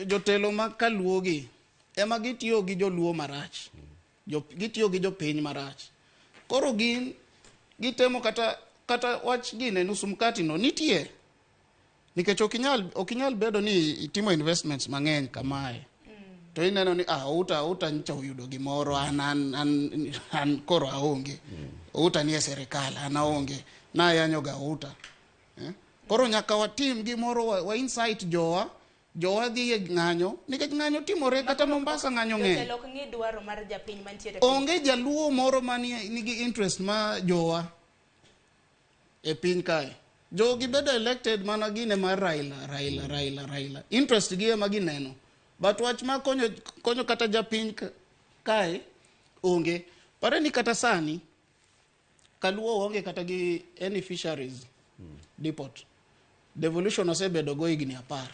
Jotelo ma kaluogi ema gitiyo gi joluo marach. Gitiyo gi jopiny marach. Koro gin gitemo kata wach gine nusu mkati no nitie. Nikech ok inyal bedo ni itimo investments mang'eny kamae. To ineno ni ah, Outa nyocha oyudo gimoro, an koro aonge. Outa nie sirikal, an aonge. Nayanyo ga Outa. Eh? Koro nyaka watim gimoro wa incite jowa, jowa dhi e ng'anyo nikech ng'anyo timore kata Mombasa, ng'anyo ng'eny. Jotelo ok ng'i dwaro mar japiny mantiere piny. Onge jaluo moro mani nigi interest ma jowa e piny kae. Jogi bedo elected mana gine mar Raila, Raila, Raila, Raila. Interest gi ema gineno. But wach ma konyo kata japiny kae onge. Pare ni kata sani kaluo onge kata gi any fisheries depot. Devolution osebedo go higni 10.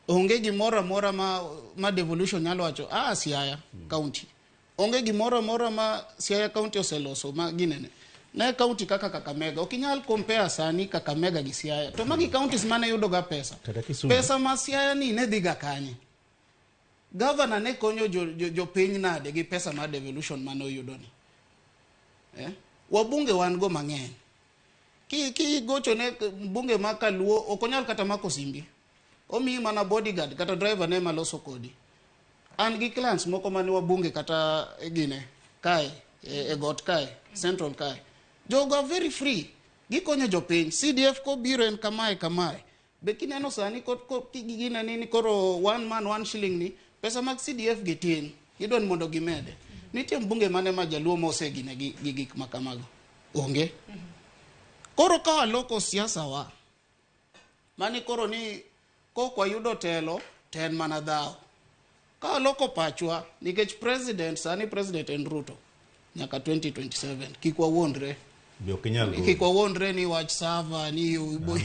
Onge gimoro amora ma devolution nyalo wacho ah Siaya County. Onge gimoro amora ma Siaya County oseloso ma ginene. Ne county kaka Kakamega, ok inyal compare sani Kakamega gi Siaya. To magi counties mane yudo ga pesa. Kata Kisumu. Pesa ma Siaya ni ne dhi ga kanye? Governor ne konyo jopiny nade gi pesa mar devolution mane oyudo ni? Eh? Wabunge wan go mang'eny. Ki gocho ne mbunge ma kaluo ok onyal kata mako simbi. Omiyi mana bodyguard kata driver ne maloso kodi. An gi clients moko mane wabunge kata gine kae e got kae, central kae. Jogo are very free. Gikonyo jopiny. CDF kobiro en kamae kamae. Be kineno sani gine ni koro one man one shilling ni pesa mag CDF gi tin. Gidwa ni mondo gimede. Nitie mbunge mane ma jaluo mosegine gi gik ma kamago? Onge. Koro ka waloko siasa wa, mani koro ni kok wayudo telo to en mana dhawo. Ka waloko pachwa, nikech president sani, president en Ruto nyaka 2027, kik wawuondre. Be ok inyal golo. Kik wawuondre ni wach server ni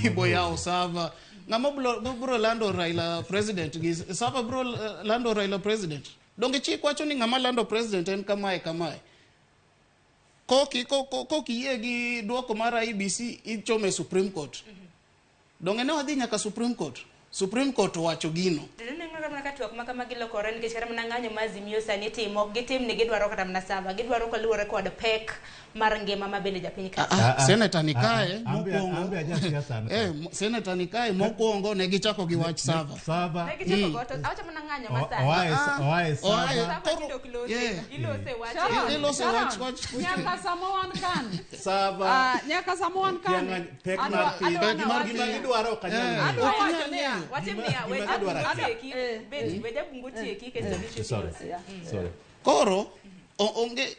ibo yawo server. Ng'ama bro lando Raila president gi server bro lando Raila president? Donge chik wacho ni ng'ama lando president en kamae kamae? Kok iyie gi duoko mar IEBC, ichome Supreme Court. Donge ne wadhi nyaka Supreme Court? Supreme Court owacho gino. To ineno kata mana ka twak ma kamagi lokore, nikech kata mana ng'anyo ma Azimio sani timo, ok gitim ni gidwaro kata mana server, gidwaro kaluwore kod pek mar ngima ma bende japiny ka. Ah, ah. Senator ni kae Ah, ah. mokwongo. Ambe aja siasa an Eh, senator ni kae mokwongo ne gichako gi wach server. Server. Ne gichako go to awacho mana ng'anyo ma sani. Oae Oae. server. Server Koro- tinde ok lose, ilose wach. Sharon, Ilose Sharon, wach- nyaka sama wan kani. Server. Ah, nyaka sama wan kani. Pek Adwa- mar piny. adwa Pek mar nawachi- Gima gidwaro ok anyal ng'eyo. Adwa Ok wacho inyal niya. ng'eyo. Watim niya, Gima we gidwaro jabungo atia. tieki, Betty, we jabungo tieki, kasto gichop Sorry. ilose. Yeah. Sorry. Koro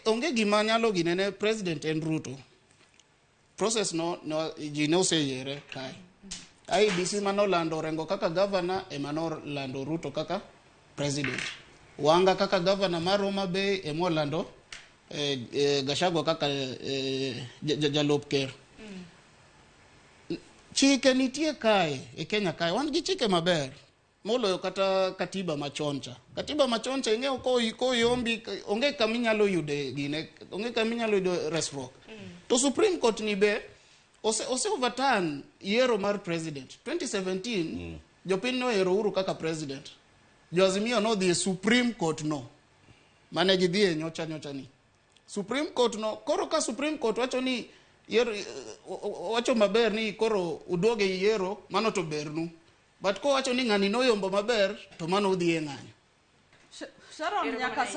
onge gima nyalo ginene, president en Ruto. Process no ji ne oseyiere kae. IEBC manolando Orengo kaka governor ema nolando Ruto kaka president. Wanga kaka governor mar Homa Bay emolando Gachagua kaka jalup ker. Chike nitie kae e Kenya kae, wan gi chike maber moloyo kata katiba machon cha. Katiba machon cha ing'eyo koyombi onge kama inyalo yude gine, onge kama inyalo yudo resruok. To Supreme Court ni be ose overturn yiero mar president. 2017 jopiny noyiero Uhuru kaka president. Jo Azimio nodhi e Supreme Court no mane gidhiye nyocha nyocha ni. Supreme Court no, koro ka Supreme Court wacho ni yiero, wacho maber ni koro uduoge yiero, mano to bernu. But kowacho ni ng'ani noyombo maber, to mano udhi e ng'anyo. Sharon, nyaka sani.